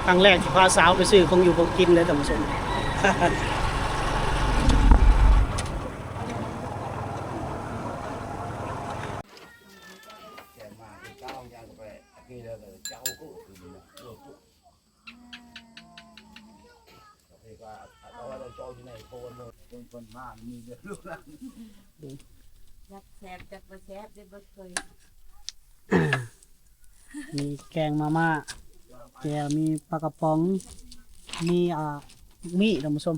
ຄັ້ງແລກທີ່ພາສາວໄປຊື້ຂອງຢູ່ຂອງກິນເດີທ່ານຜູ້ຊົມ. ຈັກແຊບຈັກບໍ່ແຊບເດ້ ບໍ່ເຄີຍ. ມີແກງມາມ່າ ແຈ່ວ ມີປາກະປ໋ອງ ມີ ອ່າ ໝາກມີ້ ທ່ານຜູ້ຊົມ.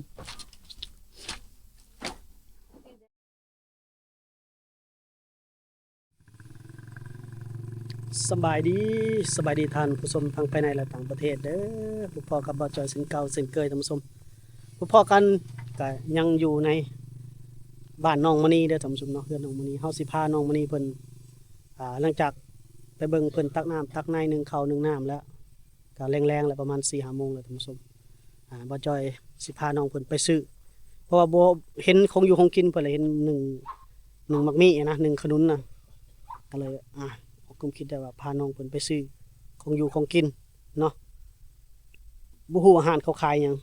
ສະບາຍດີ ສະບາຍດີທ່ານຜູ້ຊົມທັງພາຍໃນ ແລະ ຕ່າງປະເທດເດີ. ພົບພໍ້ກັບບ່າວຈ່ອຍເຊັ່ນເກົ່າເຊັ່ນເຄີຍທ່ານຜູ້ຊົມ. ພົບພໍ້ກັນກະຍັງຢູ່ໃນບ້ານນ້ອງມະນີເດີທ່ານຜູ້ຊົມເນາະ, ເຮືອນນ້ອງມະນີ. ເຮົາຊິພານ້ອງມະນີເພິ່ນ ອ່າ ຫຼັງຈາກໄປເບິ່ງເພິ່ນຕັກນ້ຳຕັກໃນ ໜຶ້ງເຂົ້າໜຶ້ງນ້ຳແລ້ວ ກະແລງໆ ແລ້ວ ປະມານສີ່ຫ້າໂມງແລ້ວທ່ານຜູ້ຊົມ. ອ່າ ບ່າວຈ່ອຍຊິພານ້ອງເພິ່ນໄປຊື້ ເພາະວ່າບໍ່ເຫັນຂອງຢູ່ຂອງກິນເພິ່ນ ລະເຫັນໜຶ້ງ ໜຶ້ງໝາກມີ້ນະ ໜຶ້ງຂະໜຸນນະ ກະເລີຍ ອ່າ ອອກຄວາມຄິດໄດ້ວ່າພານ້ອງເພິ່ນໄປຊື້ຂອງຢູ່ຂອງກິນເນາະ. ບໍ່ຮູ້ວ່າຮ້ານເຂົາຂາຍຫຍັງ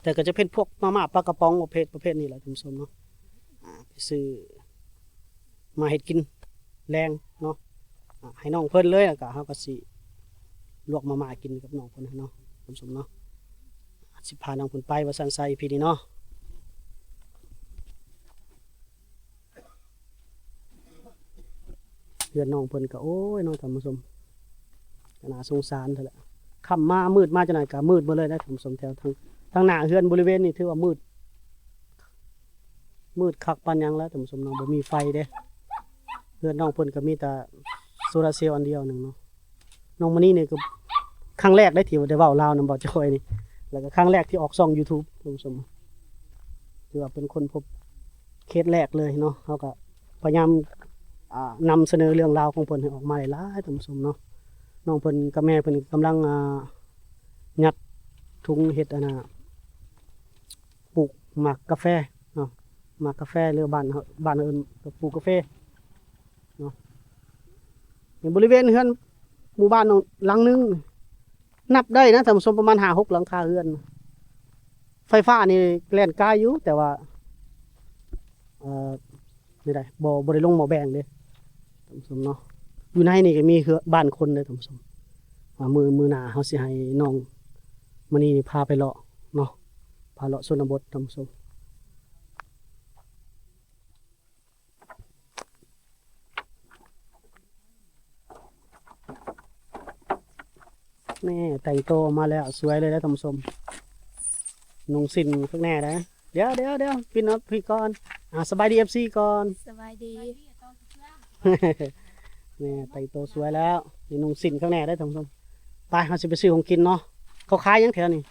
ແຕ່ກະຈະເປັນພວກມາມ່າ ປາກະປ໋ອງ ປະເພດ ປະເພດນີ້ແຫຼະທ່ານຜູ້ຊົມເນາະ. ອ່າ ໄປຊື້ ມາເຮັດກິນແລງເນາະ ອ່າ ໃຫ້ນ້ອງເພິ່ນເລີຍ. ແລ້ວກະເຮົາກະຊິລວກມາມ່າກິນກັບນ້ອງເພິ່ນເນາະ ທ່ານຜູ້ຊົມເນາະ. ຊິພານ້ອງເພິ່ນໄປວ່າຊັ້ນຊະ ອີພີນີ້ເນາະ. ເຮືອນນ້ອງເພິ່ນກະ ໂອ້ຍເນາະທ່ານຜູ້ຊົມ ກະໜ້າສົງສານແທ້ແຫຼະ. ຄ່ຳມາມືດມາຈັ່ງໃດກະມືດໝົດເລີຍນະທ່ານຜູ້ຊົມ. ແຖວທາງ ທາງໜ້າເຮືອນບໍລິເວນນີ້ຖືວ່າມືດ ມືດຄັກປານຫຍັງແລ້ວທ່ານຜູ້ຊົມເນາະ, ບໍ່ມີໄຟເດ້. ເຮືອນນ້ອງເພິ່ນກໍມີແຕ່ໂຊລາເຊວອັນດຽວໜຶ່ງເນາະ. ນ້ອງມະນີນີ້ກໍຄັ້ງແລກເດ້ທີ່ວ່າໄດ້ເວົ້າລາວນຳບ່າວຈ້ອຍນີ້ ແລ້ວກໍຄັ້ງແລກທີ່ອອກຊ່ອງຢູທູບທ່ານຜູ້ຊົມ. ຖືວ່າເປັນຄົນພົບເຄສແລກເລີຍເນາະ. ເຮົາກໍພະຍາຍາມ ອ່າ ນຳສະເໜີເລື່ອງລາວຂອງເພິ່ນໃຫ້ອອກມາຫຼາຍໆ ທ່ານຜູ້ຊົມເນາະ. ນ້ອງເພິ່ນກັບແມ່ເພິ່ນກຳລັງ ອ່າ ຍັດທຸງເຮັດ ອັນນ່າ ປູກໝາກກາແຟເນາະ, ໝາກກາແຟ ຫຼືບ້ານເຮົາ ບ້ານເຮົາເອີ້ນປູກກາເຟເນາະ. ໃນບໍລິເວນເຮືອນໝູ່ບ້ານເນາະ ຫຼັງໜຶ່ງ ນັບໄດ້ນະທ່ານຜູ້ຊົມ ປະມານຫ້າຫົກຫຼັງຄາເຮືອນ. ໄຟຟ້ານີ້ແລ່ນກາຍຢູ່ ແຕ່ວ່າ ເອີ ນີ້ໄດ໋ ບໍ່ ບໍ່ໄດ້ລົງໝໍ້ແບງເດ້ທ່ານຜູ້ຊົມເນາະ. ຢູ່ໃນນີ້ກໍມີເຮືອນ ບ້ານຄົນເດ້ທ່ານຜູ້ຊົມ. ອ່າ ມື້ ມື້ໜ້າເຮົາຊິໃຫ້ນ້ອງມະນີນີ້ພາໄປເລາະເນາະ, ພາເລາະຊົນນະບົດທ່ານຜູ້ຊົມ. ນີ້ແຕ່ງໂຕມາແລ້ວ ສວຍເລີຍເດ້ທ່ານຜູ້ຊົມ. ນຸ່ງສິ້ນຄັກແນ່ເດ້. ດຽວ ດຽວ ດຽວ ປິ່ນມາພີ້ກ່ອນ. ອ່າ ສະບາຍດີ ເອັຟຊີ ກ່ອນ. ສະບາຍດີ. ນີ້ແຕ່ງໂຕສວຍແລ້ວ. ນີ້ນຸ່ງສິ້ນຄັກແນ່ເດ້ທ່ານຜູ້ຊົມ. ໄປ ເຮົາຊິໄປຊື້ຂອງກິນເນາະ. ເຂົາຂາຍຫຍັງແຖວນີ້?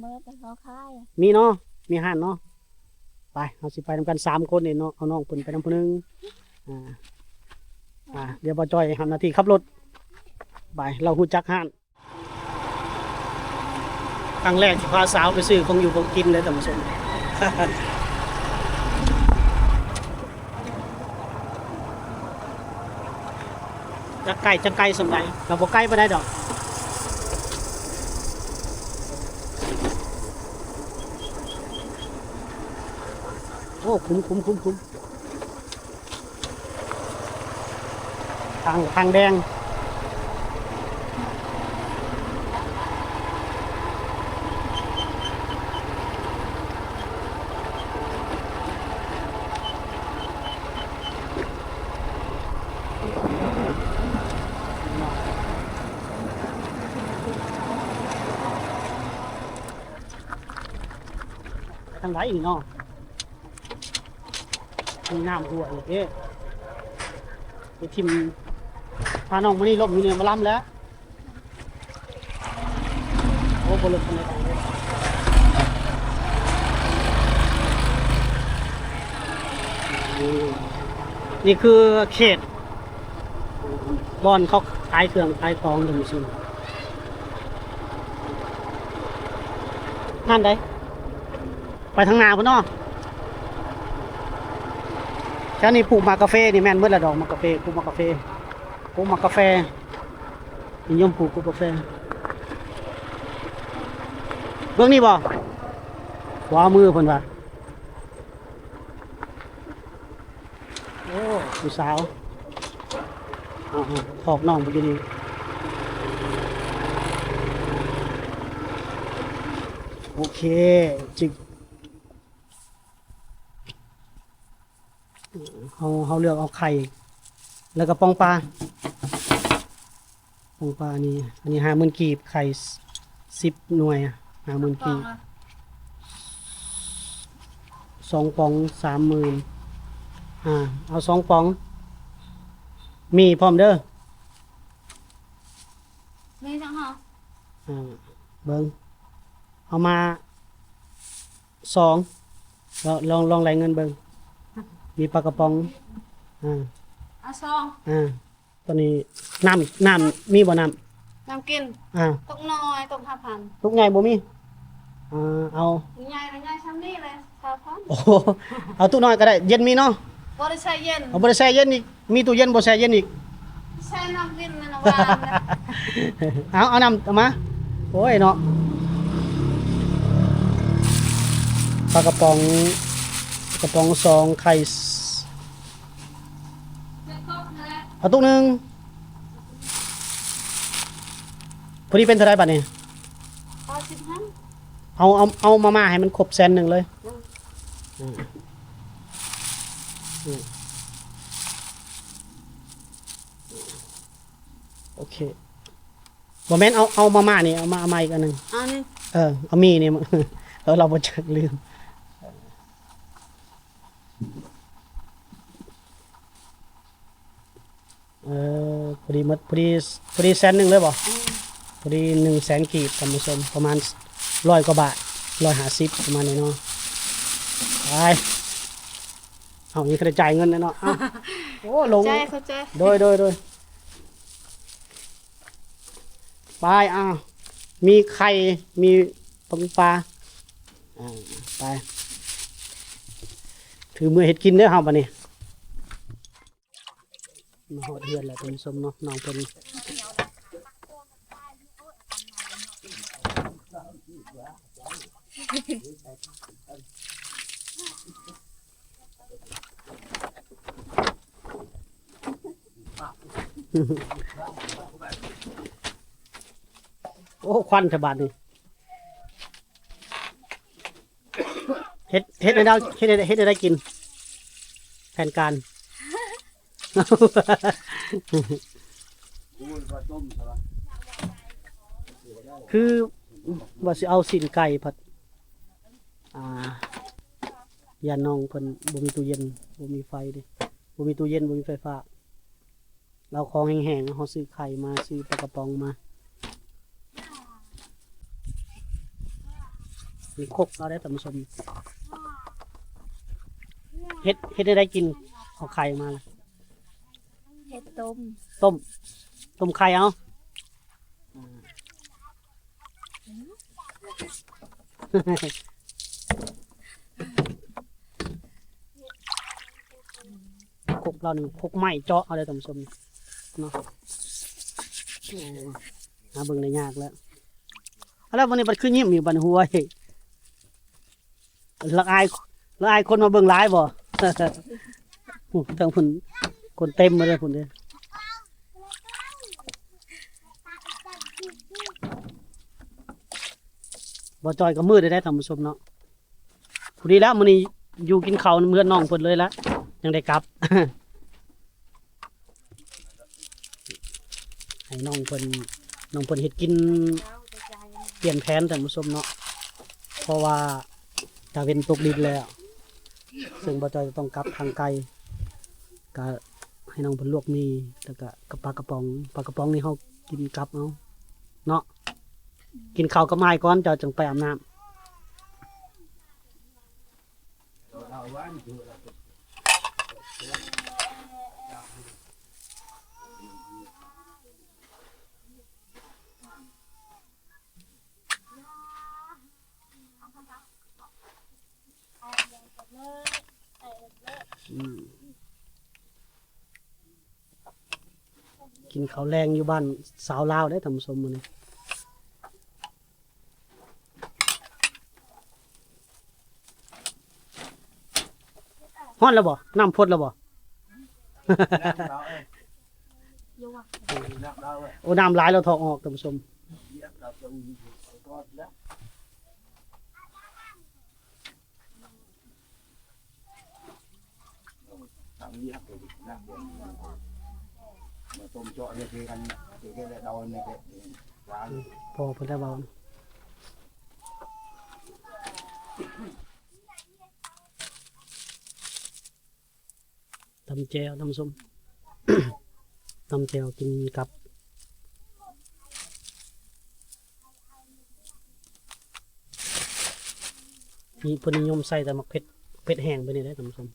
ເໝິດແຕ່ເຂົາຂາຍ. ມີເນາະ? ມີຮ້ານເນາະ? ໄປ ເຮົາຊິໄປນຳກັນສາມຄົນນີ້ເນາະ, ເອົານ້ອງເພິ່ນໄປນຳຜູ້ໜຶ່ງ. ອ່າ ອ່າ ດຽວບ່າວຈ້ອຍຮັບໜ້າທີ່ຂັບລົດໄປ, ລາວຮູ້ຈັກຮ້ານ. ຄັ້ງແລກທີ່ພາສາວໄປຊື້ຂອງຢູ່ຂອງກິນເດ້ທ່ານຜູ້ຊົມ. ຈັກໄກ ຈັກໄກສ່ຳໃດ ກໍບໍ່ໄກປານໃດດອກ. ໂອ້ ຄຸ້ມໆໆໆ. ທາງ ທາງແດງ. ໄປທາງໃດນີ້ເນາະ? ມີນ້ຳຮົ່ວອີກເດ້. ໄປຖິ້ມ ພານ້ອງມານີ້ລົ້ມຢູ່ນີ້ໝໍລຳແລ້ວ. ໂອ້ ບໍ່ເລິກປານໃດ. ນີ້ຄືເຂດບ່ອນເຂົາຂາຍເຄື່ອງຂາຍຂອງ ທ່ານຜູ້ຊົມ. ນັ້ນໃດ ໄປທາງໜ້າພຸ້ນເນາະ. ແຖວນີ້ປູກໝາກກາເຟນີ້ແມ່ນເບິດລະດອກ ໝາກກາເຟ ປູກໝາກກາເຟ ປູກໝາກກາແຟ ນິຍົມປູກ ປູກກາແຟ. ເບິ່ງນີ້ບໍ່? ຂວາມືເພິ່ນວ່າ. ໂອ້ ຜູ້ສາວ. ເອົາໆ ຖອກນ້ອງໄປຢູ່ນີ້. ໂອເຄ ຈິກ. ເຮົາ ເຮົາເລືອກເອົາໄຂ່ ແລ້ວກໍປ່ອງປາ. ປ່ອງປາອັນນີ້ ອັນນີ້ຫ້າໝື່ນກີບ, ໄຂ່ສິບໜ່ວຍ ຫ້າໝື່ນກີບ. ສອງປອງສາມໝື່ນ. ອ່າ ເອົາສອງປອງ. ໝີ່ພ້ອມເດີ. ມີຈັງຫາ? ອ່າ ເບິ່ງ ເອົາມາສອງ. ລອງ ລອງ ລອງໄລ່ເງິນເບິ່ງ. ມີປາກະປ໋ອງ. ອ່າ ເອົາສອງ. ອ່າ ຕອນນີ້ນ້ຳ ນ້ຳມີບໍ່? ນ້ຳ ນ້ຳກິນ. ອ່າ ຕຸກນ້ອຍ ຕຸກຫ້າພັນ. ຕຸກໃຫຍ່ບໍ່ມີ? ອ່າ ເອົາ ໃຫຍ່ ໃຫຍ່ຊ່ຳນີ້ເລີຍ ຊາວພັນ. ໂອ້ ເອົາຕຸກນ້ອຍກໍໄດ້. ເຢັນມີເນາະ? ບໍ່ໄດ້ແຊ່ເຢັນ. ເອົາ ບໍ່ໄດ້ແຊ່ເຢັນອີກ. ມີຕູ້ເຢັນບໍ່ແຊ່ເຢັນອີກ? ແຊ່ນ້ຳວິນນັ້ນນະ ຫວານນະ. ເອົາ ເອົານ້ຳເອົາມາ. ໂອ້ຍເນາະ ປາກະປ໋ອງ ກະປ໋ອງສອງ ໄຂ່ ເອົາຕຸກໜຶ່ງ. ພໍດີເປັນເທົ່າໃດບາດນີ້? ເກົ້າສິບພັນ. ເອົາ ເອົາ ເອົາມາມ່າໃຫ້ມັນຄົບແສນໜຶ່ງເລີຍ. ອືມ ອືມ ອືມ. ໂອເຄ ບໍ່ແມ່ນ ເອົາ ເອົາມາມ່ານີ້ ເອົາມາ ເອົາມາອີກອັນໜຶ່ງ. ອັນນີ້ ເອີ ເອົາໝີ່ນີ້ ເອີ ລາວບໍ່ຈັກ ລືມ. ເອີ ພໍດີໝົດ ພໍດີ ພໍດີແສນໜຶ່ງເລີຍບໍ່? ອືມ ພໍດີໜຶ່ງແສນກີບ ທ່ານຜູ້ຊົມ ປະມານຮ້ອຍກວ່າບາດ ຮ້ອຍຫ້າສິບ ປະມານນີ້ເນາະ. ໄປ ເອົາ ນີ້ຄືໄດ້ຈ່າຍເງິນແລ້ວເນາະ. ເອົ້າ ໂອ້ ຫຼົງ ເຂົ້າໃຈ ເຂົ້າໃຈ. ໂດຍ ໂດຍ ໂດຍ. ໄປ ອ້າວ ມີໄຂ່ ມີປາງປາ. ອ່າ ໄປ ຖືເມືອເຮັດກິນເດີເຮົາບາດນີ້. ມາຮອດເຮືອນແລ້ວທ່ານຜູ້ຊົມເນາະ ນ້ອງເພິ່ນ. ໂອ້ ຄວັນແທ້ບາດນີ້. ເຮັດ ເຮັດແນວໃດ ເຮັດແນວໃດ ເຮັດແນວໃດກິນ? ແຜນການ ຄືວ່າຊິເອົາຊີ້ນໄກ່ພັດ ອ່າ ຢ້ານນ້ອງເພິ່ນບໍ່ມີຕູ້ເຢັນ ບໍ່ມີໄຟເດ້ ບໍ່ມີຕູ້ເຢັນ ບໍ່ມີໄຟຟ້າ. ເອົາຂອງແຫ້ງໆ ເຮົາຊື້ໄຂ່ມາ ຊື້ປາກະປ໋ອງມາ. ມີຄົກເອົາໄດ້ທ່ານຜູ້ຊົມ. ເຮັດ ເຮັດແນວໃດກິນ ເອົາໄຂ່ມາລະ? ເຮັດຕົ້ມ ຕົ້ມ ຕົ້ມໄຂ່ເອົາ. ຄົກລາວນີ້ຄົກໄມ້ເຈາະເອົາເດີທ່ານຜູ້ຊົມເນາະ. ໂອ້ ຫາເບິ່ງໄດ້ຍາກແລ້ວ. ເອົາລະ ມື້ນີ້ບັດຄືຍິ້ມຢູ່ບັດຫົວ. ລະອາຍ ລະອາຍຄົນມາເບິ່ງຫຼາຍບໍ່? ໂອ້ ທາງພຸ້ນຄົນເຕັມໝົດເລີຍພຸ້ນເດ້. ບໍ່ຈ່ອຍກໍມືດແລ້ວທ່ານຜູ້ຊົມເນາະ. ພໍດີແລ້ວມື້ນີ້ຢູ່ກິນເຂົ້ານຳເຮືອນນ້ອງເພິ່ນເລີຍລະ ຈັ່ງໄດ້ກັບ. ໃຫ້ນ້ອງເພິ່ນ ນ້ອງເພິ່ນເຮັດກິນ ປ່ຽນແຜນທ່ານຜູ້ຊົມເນາະ ເພາະວ່າຕາເວັນຕົກດິນແລ້ວ ເຊິ່ງບໍ່ຈ່ອຍຈະຕ້ອງກັບທາງໄກ ກະໃຫ້ນ້ອງເພິ່ນລວກໝີ່ ແລ້ວກະກັບປາກະປ໋ອງ. ປາກະປ໋ອງນີ້ເຮົາກິນກັບເອົາເນາະ. ກິນເຂົ້າກັບອ້າຍກ່ອນ ເຈົ້າຈຶ່ງໄປອາບນ້ຳ. ອືມ ກິນເຂົ້າແລງຢູ່ບ້ານສາວລາວເດ້ທ່ານຜູ້ຊົມມື້ນີ້. ຮ້ອນແລ້ວບໍ່? ນ້ຳຟົດແລ້ວບໍ່? ໂອ້ ນ້ຳຫຼາຍແລ້ວ ຖອກອອກ ທ່ານຜູ້ຊົມ. ພໍເພິ່ນໄດ້ເວົ້າ. ຕຳແຈ່ວ ທ່ານຜູ້ຊົມ ຕຳແຈ່ວກິນກັບ ນີ້ເພິ່ນນິຍົມໃສ່ແຕ່ໝາກເຜັດ ເຜັດແຫ້ງແບບນີ້ເດ້ ທ່ານຜູ້ຊົມ.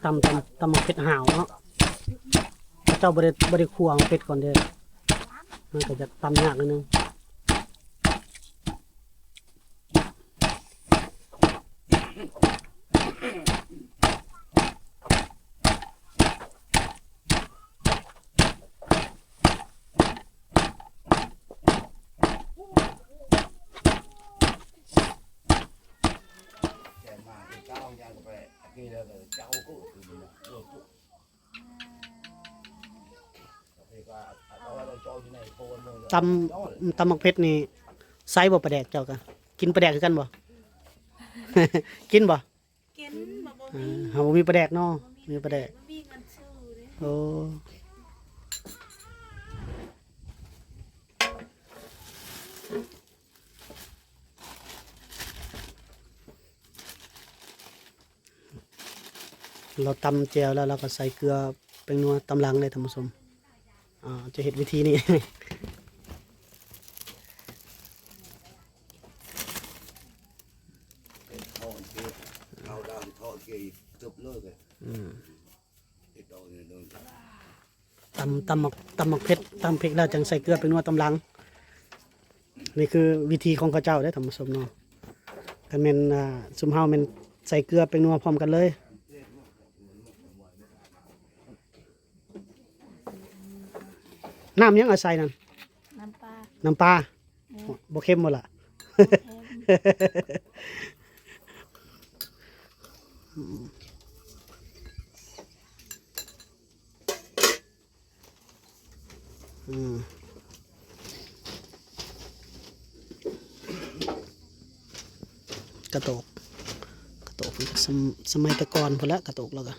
ຕຳ ຕຳ ຕຳໝາກເຜັດຫາວເນາະ ເຂົາເຈົ້າບໍ່ໄດ້ ບໍ່ໄດ້ຂົ້ວໝາກເຜັດກ່ອນເດ້ ມັນກໍຈະຕຳຍາກໜ້ອຍໜຶ່ງ. ຕຳ ຕຳໝາກເຜັດນີ້ໃສ່ບໍ່ປາແດກເຈົ້າກະ? ກິນປາແດກຄືກັນບໍ່? ກິນບໍ່? ກິນ ບໍ່ ບໍ່ມີ ເອີ ເຮົາບໍ່ມີປາແດກເນາະ ບໍ່ມີ ມີປາແດກ ບໍ່ມີເງິນຊື້ເດ້. ໂອ້ ລາວຕຳແຈ່ວແລ້ວ ລາວກໍໃສ່ເກືອ ແປ້ງນົວຕາມຫຼັງເດ້ທ່ານຜູ້ຊົມ. ອ່າ ຈະເຮັດວິທີນີ້ ອືມ ຕຳ ຕຳໝາກ ຕຳໝາກເຜັດ ຕຳເຜັດແລ້ວຈັ່ງໃສ່ເກືອແປ້ງນົວຕາມຫຼັງ. ນີ້ຄືວິທີຂອງເຂົາເຈົ້າເດ້ທ່ານຜູ້ຊົມເນາະ. ຄັນແມ່ນ ອ່າ ຊຸມເຮົາແມ່ນໃສ່ເກືອແປ້ງນົວພ້ອມກັນເລີຍ. ນ້ຳຫຍັງອາໄສນັ້ນ? ນ້ຳປາ ນ້ຳປາ. ເອີ ບໍ່ເຄັມບໍ່ລະ? ບໍ່ເຄັມ. ອືມ ກະໂຕກ ກະໂຕກ ສະ ສະໄໝແຕ່ກ່ອນພຸ້ນລະ ກະໂຕກລາວກະ ອ່າ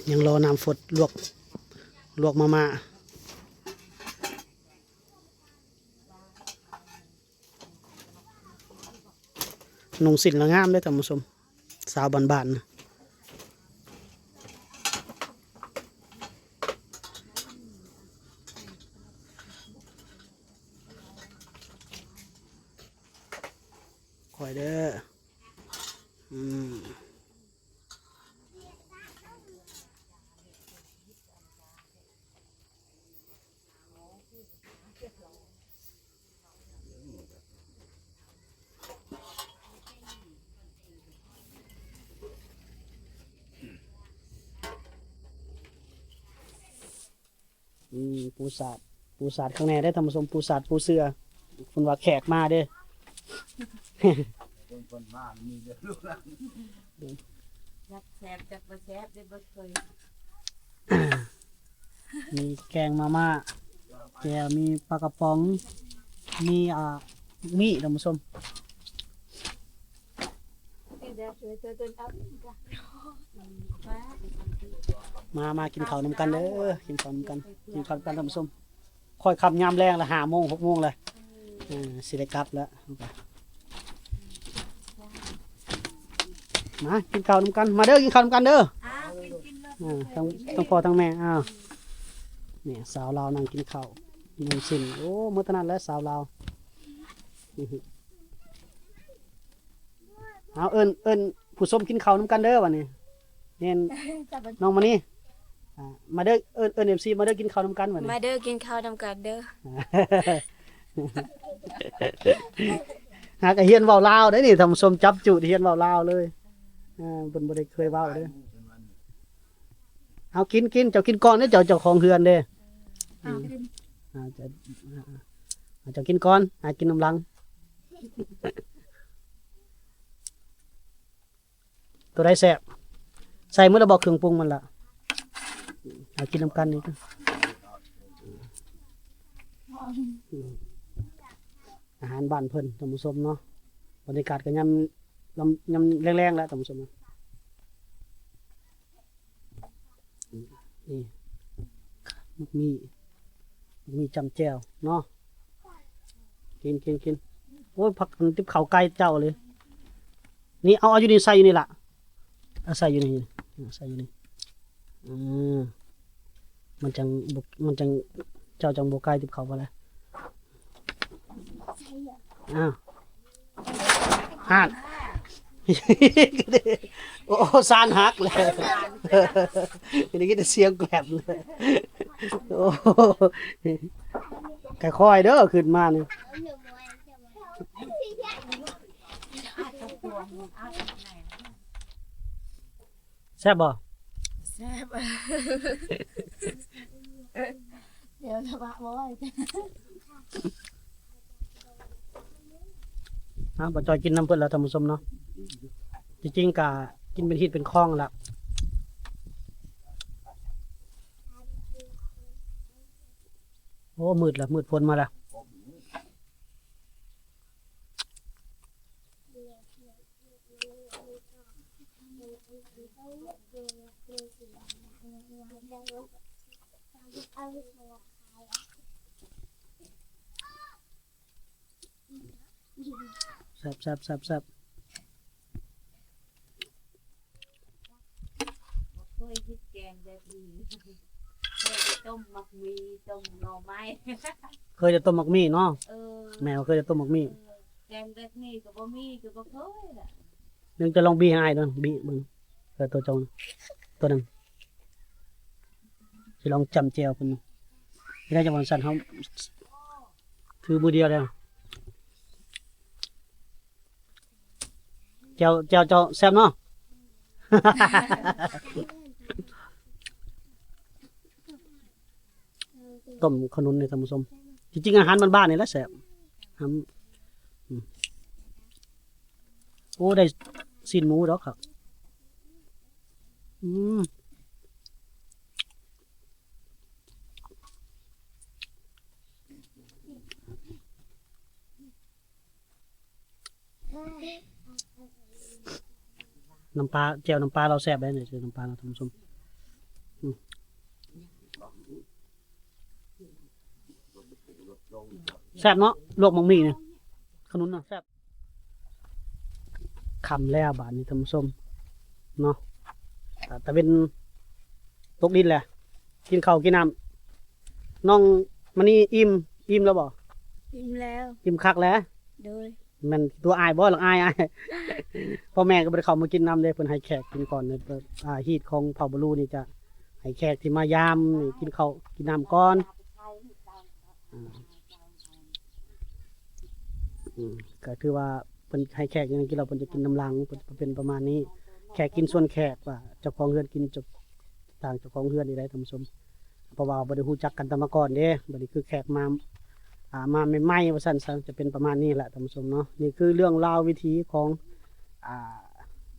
ຍັງລໍນ້ຳຟົດ ລວກ ລວກມາມ່າ. ນຸ່ງສິ້ນລະງາມເດ້ທ່ານຜູ້ຊົມ ສາວບ້ານໆນະ. ຄ່ອຍເດີ ອືມ. ອືມ ປູສາດ ປູສາດຂ້າງໃນເດ້ທ່ານຜູ້ຊົມ ປູສາດປູເສື່ອ ເພິ່ນວ່າແຂກມາເດ້. ເພິ່ນ ເພິ່ນມາມີເດີລູກຫຼານ ຈັກແຊບຈັກບໍ່ແຊບເດ້ ບໍ່ເຄີຍ. ມີແກງມາມ່າ ແຈ່ວ ມີປາກະປ໋ອງ ມີ ອ່າ ໝາກມີ້ ທ່ານຜູ້ຊົມ. ມາ ມາກິນເຂົ້ານຳກັນເດີ ກິນເຂົ້ານຳກັນ ກິນເຂົ້ານຳກັນທ່ານຜູ້ຊົມ. ຄ່ອຍຄ່ຳຍາມແລງລະ ຫ້າໂມງ ຫົກໂມງລະ ເອີ ຊິໄດ້ກັບລະ. ມາກິນເຂົ້ານຳກັນ ມາເດີ ກິນເຂົ້ານຳກັນເດີ. ອ່າ ກິນ ກິນເລີຍ ເອີ ທັງ ທັງພໍ່ທັງແມ່. ອ້າວ ນີ້ສາວລາວນັ່ງກິນເຂົ້າ ໜຶ່ງຊິ້ນ. ໂອ້ ໝົດເທົ່ານັ້ນແຫຼະສາວລາວ. ເອົາ ເອີ້ນ ເອີ້ນຜູ້ຊົມກິນເຂົ້ານຳກັນເດີບາດນີ້. ແມ່ນ ນ້ອງມະນີ ອ່າ ມາເດີ ເອີ້ນ ເອີ້ນເອັຟຊີ ມາເດີກິນເຂົ້ານຳກັນບາດນີ້ ມາເດີກິນເຂົ້ານຳກັນເດີ. ຫາກະຮຽນເວົ້າລາວໄດ໋ນີ້ ທ່ານຜູ້ຊົມ ຈັບຈຸດຮຽນເວົ້າລາວເລີຍ. ເອີ ເພິ່ນບໍ່ໄດ້ເຄີຍເວົ້າເດ້. ເອົາ ກິນ ກິນ ເຈົ້າກິນກ່ອນເດ້ ເຈົ້າ ເຈົ້າຂອງເຮືອນເດ້. ເອົາ ເຈົ້າ ເຈົ້າກິນກ່ອນ ຫາກິນນຳຫຼັງ. ໂຕໃດແຊບ ໃສ່ໝົດແລ້ວບໍ່ ເຄື່ອງປຸງມັນລະ? ເອົາ ກິນນຳກັນນີ້ ອາຫານບ້ານເພິ່ນ ທ່ານຜູ້ຊົມເນາະ. ບັນຍາກາດກໍຍາມ ຍາມແລງໆ ແລ້ວ ທ່ານຜູ້ຊົມ. ນີ້ ໝາກໝີ່ ໝາກໝີ່ຈ້ຳແຈ່ວເນາະ. ກິນ ກິນ ກິນ. ໂອ້ຍ ພັກ ຕິບເຂົ້າໄກ່ເຈົ້າເລີຍ. ນີ້ ເອົາ ເອົາຢູ່ນີ້ ໃສ່ຢູ່ນີ້ລະ. ເອົາ ໃສ່ຢູ່ນີ້ ໃສ່ຢູ່ນີ້. ອືມ ມັນຈັ່ງບໍ່ ມັນຈັ່ງ ເຈົ້າຈັ່ງບໍ່ກາຍຕິບເຂົ້າໄປລະ. ອ້າວ ຫັ້ນ ໂອ້ ຊານຫັກແລ້ວ ໄດ້ຍິນແຕ່ສຽງແກຣບເລີຍ. ໂອ້ ຄ່ອຍໆ ເດີ ຂຶ້ນມານີ້. ແຊບບໍ່? ແຊບ ດຽວຈະປະບໍ່ໄຫວ. ເອົາ ບ່າວຈ່ອຍກິນນຳເພິ່ນແລ້ວ ທ່ານຜູ້ຊົມເນາະ. ທີ່ຈິງກະກິນເປັນຮີດເປັນຄອງລະ. ໂອ້ ມືດລະ ມືດຝົນມາລະ. ແຊບໆໆໆ. ບໍ່ເຄີຍເຮັດແກງແບບນີ້ ເຄີຍແຕ່ຕົ້ມໝາກໝີ່ ຕົ້ມໜໍ່ໄມ້. ເຄີຍແຕ່ຕົ້ມໝາກໝີ່ເນາະ. ເອີ ແມ່ວ່າເຄີຍແຕ່ຕົ້ມໝາກໝີ່. ເອີ ແກງແບບນີ້ກໍບໍ່ມີ ກໍບໍ່ເຄີຍລະ. ໜຶ່ງຈະລອງບີໃຫ້ອ້າຍເບິ່ງ ບີເບິ່ງ ເອີ ໂຕເຈົ້າ ໂຕນັ້ນ ຊິລອງຈ້ຳແຈ່ວເພິ່ນ. ທີ່ໄດ້ຈະວ່າຊັ້ນ ເຮົາຖືມືດຽວແລ້ວ. ແຈ່ວ ແຈ່ວເຈົ້າແຊບເນາະ. ຕົ້ມຂະໜຸນນີ້ ທ່ານຜູ້ຊົມ. ທີ່ຈິງອາຫານບ້ານໆ ນີ້ແຫຼະແຊບ. ອືມ ໂອ້ ໄດ້ຊີ້ນໝູດອກຄັກ. ອືມ ນ້ຳປາ ແຈ່ວນ້ຳປາລາວແຊບເດ້ນີ້ ແຈ່ວນ້ຳປາລາວ ທ່ານຜູ້ຊົມ. ອືມ ແຊບເນາະ ລວກໝາກໝີ່ນີ້ ຂະໜຸນນະ ແຊບ. ຄ່ຳແລ້ວບາດນີ້ ທ່ານຜູ້ຊົມເນາະ. ຕາເວັນຕົກດິນແລ້ວ ກິນເຂົ້າກິນນ້ຳ. ນ້ອງມະນີອີ່ມ ອີ່ມແລ້ວບໍ່? ອີ່ມແລ້ວ ອີ່ມຄັກແລ້ວ. ໂດຍ ແມ່ນຕົວອ້າຍບໍ່? ຫຼັກອາຍ ອ້າຍ ພໍ່ແມ່ກໍບໍ່ໄດ້ເຂົ້າມາກິນນຳເດ້ ເພິ່ນໃຫ້ແຂກກິນກ່ອນ. ອ່າ ຮີດຂອງເຜົ່າບາລູນີ້ຈະໃຫ້ແຂກທີ່ມາຢາມນີ້ກິນເຂົ້າກິນນ້ຳກ່ອນ. ອືມ ອືມ ກໍຄືວ່າເພິ່ນໃຫ້ແຂກຫຍັງກິນແລ້ວ ເພິ່ນຈະກິນນຳຫຼັງ ເພິ່ນຈະເປັນປະມານນີ້. ແຂກກິນສ່ວນແຂກ ວ່າເຈົ້າຂອງເຮືອນກິນ ເຈົ້າ ຕ່າງເຈົ້າຂອງເຮືອນນີ້ໄດ໋ ທ່ານຜູ້ຊົມ. ເພາະວ່າບໍ່ໄດ້ຮູ້ຈັກກັນແຕ່ມາກ່ອນເດ້ ບັດນີ້ຄືແຂກມາ ອ່າ ມາໃໝ່ໆ ວ່າຊັ້ນຊະ ຈະເປັນປະມານນີ້ແຫຼະ ທ່ານຜູ້ຊົມເນາະ. ນີ້ຄືເລື່ອງລາວວິຖີຂອງ ອ່າ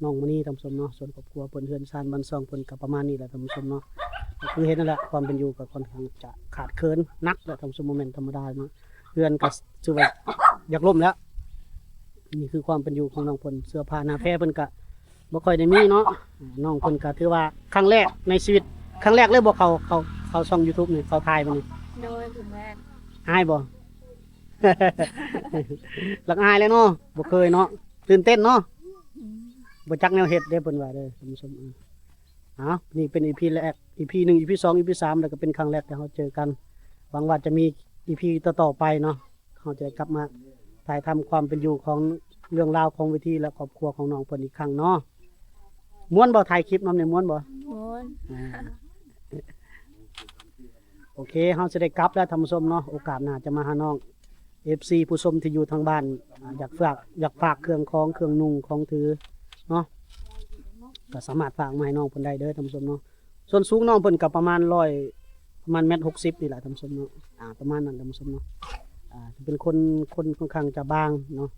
ນ້ອງມະນີ ທ່ານຜູ້ຊົມເນາະ. ສ່ວນຄອບຄົວເພິ່ນ ເຮືອນຊານບ້ານຊ່ອງເພິ່ນກໍປະມານນີ້ແຫຼະ ທ່ານຜູ້ຊົມເນາະ. ກໍຄືເຫັນນັ້ນແຫຼະ ຄວາມເປັນຢູ່ກໍຄ່ອນຂ້າງຈະຂາດເຂີນໜັກແຫຼະ ທ່ານຜູ້ຊົມ ບໍ່ແມ່ນທຳມະດາເນາະ. ເຮືອນກໍຖືວ່າຢາກລົ້ມແລ້ວ. ນີ້ຄືຄວາມເປັນຢູ່ຂອງນ້ອງເພິ່ນ. ເສື້ອຜ້າໜ້າແພເພິ່ນກໍບໍ່ຄ່ອຍໄດ້ມີເນາະ. ນ້ອງເພິ່ນກໍຖືວ່າຄັ້ງແລກໃນຊີວິດ ຄັ້ງແລກເລີຍບໍ່ ເຂົ້າ ເຂົ້າ ເຂົ້າຊ່ອງຢູທູບນີ້ ເຂົ້າຖ່າຍມານີ້? ໂດຍ ຄັ້ງແລກ. ອາຍບໍ່? ຫຼັກອາຍແຫຼະເນາະ ບໍ່ເຄີຍເນາະ ຕື່ນເຕັ້ນເນາະ. ອືມ ບໍ່ຈັກແນວເຮັດເດ້ ເພິ່ນວ່າເດີ ທ່ານຜູ້ຊົມ. ເອົາ ນີ້ເປັນອີພີແລກ ອີພີໜຶ່ງ ອີພີສອງ ອີພີສາມ ແລ້ວກໍເປັນຄັ້ງແລກທີ່ເຮົາເຈີກັນ. ຫວັງວ່າຈະມີອີພີຕໍ່ໆໄປເນາະ ເຮົາຈະໄດ້ກັບມາຖ່າຍທຳຄວາມເປັນຢູ່ຂອງເລື່ອງລາວຂອງເວທີ ແລະ ຄອບຄົວຂອງນ້ອງເພິ່ນອີກຄັ້ງເນາະ. ມ່ວນບໍ່? ຖ່າຍຄລິບນຳນີ້ມ່ວນບໍ່? ມ່ວນ. ອ່າ ໂອເຄ ເຮົາຊິໄດ້ກັບແລ້ວທ່ານຜູ້ຊົມເນາະ. ໂອກາດໜ້າຈະມາຫານ້ອງ ເອັຟຊີຜູ້ຊົມທີ່ຢູ່ທາງບ້ານ ອາ ຢາກຝາກ ຢາກຝາກເຄື່ອງຂອງ ເຄື່ອງນຸ່ງຂອງຖືເນາະ ກໍສາມາດຝາກມາໃຫ້ນ້ອງເພິ່ນໄດ້ເດີທ່ານຜູ້ຊົມເນາະ. ສ່ວນສູງນ້ອງເພິ່ນກໍປະມານຮ້ອຍ ປະມານແມັດຫົກສິບນີ້ແຫຼະທ່ານຜູ້ຊົມເນາະ ອາ ປະມານນັ້ນທ່ານຜູ້ຊົມເນາະ. ອາ ຈະເປັນຄົນ ຄົນຂ້ອນຂ້າງຈະບາງເນາະ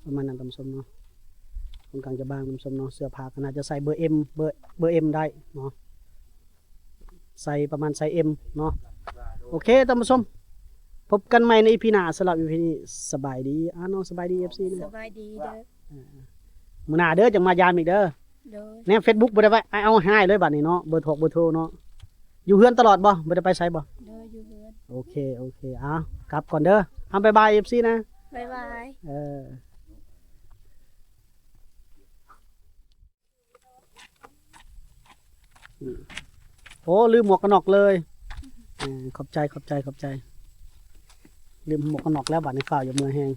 ປະມານນັ້ນທ່ານຜູ້ຊົມເນາະ ຂ້ອນຂ້າງຈະບາງທ່ານຜູ້ຊົມເນາະ. ເສື້ອຜ້າກໍໜ້າຈະໃສ່ເບີເອັມ ເບີ ເບີເອັມໄດ້ເນາະ ໃສ່ປະມານໄຊເອັມເນາະ. ໂອເຄທ່ານຜູ້ຊົມ ພົບກັນໃໝ່ໃນອີພີໜ້າ. ສຳລັບອີພີນີ້ສະບາຍດີ ອາ ນ້ອງສະບາຍດີເອັຟຊີ ສະບາຍດີເດີ ມື້ໜ້າເດີຈັ່ງມາຢາມອີກເດີ. ໂດຍ ແນມເຟສບຸກບໍ່ໄດ້ໄວ້ ເອົາໃຫ້ເລີຍບາດນີ້ເນາະ ເບີໂທ ເບີໂທເນາະ. ຢູ່ເຮືອນຕະຫຼອດບໍ່ ບໍ່ໄດ້ໄປໃສບໍ່? ໂດຍ ຢູ່ເຮືອນ. ໂອເຄ ໂອເຄ ເອົາກັບກ່ອນເດີ ເອົາບາຍບາຍເອັຟຊີນະ ບາຍບາຍ ເອີ. ໂອ້ ລືມໝວກກັນນັອກເລີຍ ເອີ ຂອບໃຈ ຂອບໃຈ ຂອບໃຈ. ລືມໝວກກັນນັອກແລ້ວ ບາດນີ້ຟ້າວຢາກເມືອແຮງ.